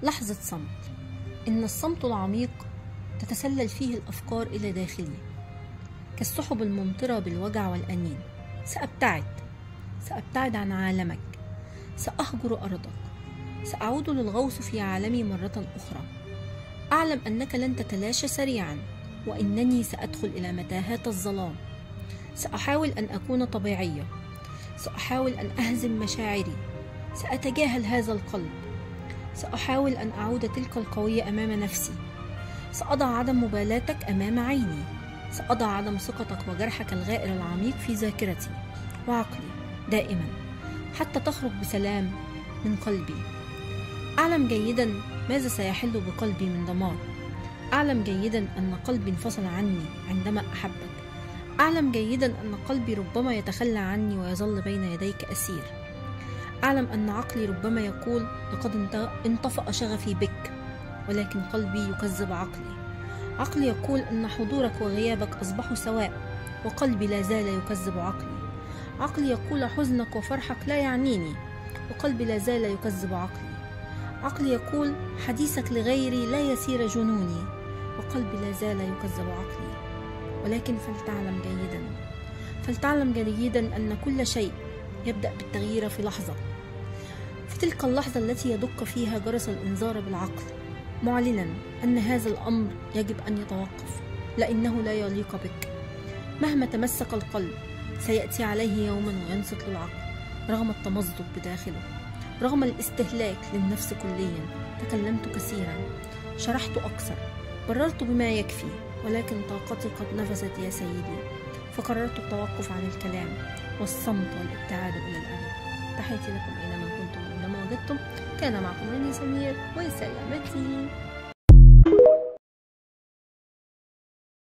لحظة صمت. إن الصمت العميق تتسلل فيه الأفكار إلى داخلي كالسحب الممطرة بالوجع والأنين. سأبتعد عن عالمك، سأهجر أرضك، سأعود للغوص في عالمي مرة أخرى. أعلم أنك لن تتلاشى سريعا، وإنني سأدخل إلى متاهات الظلام. سأحاول أن أكون طبيعية، سأحاول أن أهزم مشاعري، سأتجاهل هذا القلب، سأحاول أن أعود تلك القوية أمام نفسي، سأضع عدم مبالاتك أمام عيني، سأضع عدم ثقتك وجرحك الغائر العميق في ذاكرتي وعقلي دائما حتى تخرج بسلام من قلبي. أعلم جيدا ماذا سيحل بقلبي من دمار. أعلم جيدا أن قلبي انفصل عني عندما أحبك. أعلم جيدا أن قلبي ربما يتخلى عني ويظل بين يديك أسير. أعلم أن عقلي ربما يقول لقد انطفأ شغفي بك، ولكن قلبي يكذب عقلي. عقلي يقول أن حضورك وغيابك أصبحوا سواء، وقلبي لا زال يكذب عقلي. عقلي يقول حزنك وفرحك لا يعنيني، وقلبي لا زال يكذب عقلي. عقلي يقول حديثك لغيري لا يسير جنوني، وقلبي لا زال يكذب عقلي. ولكن فلتعلم جيدا أن كل شيء يبدأ بالتغيير في لحظة، في تلك اللحظة التي يدق فيها جرس الإنذار بالعقل، معلنا أن هذا الأمر يجب أن يتوقف لأنه لا يليق بك. مهما تمسك القلب سيأتي عليه يوما وينصت للعقل رغم التمزق بداخله، رغم الاستهلاك للنفس كليا. تكلمت كثيرا، شرحت أكثر، بررت بما يكفي، ولكن طاقتي قد نفذت يا سيدي، فقررت التوقف عن الكلام والصمت والابتعاد إلى الأبد. تحياتي لكم أينما كنتم وأينما وجدتم. كان معكم رانيا سمير وسلامتي.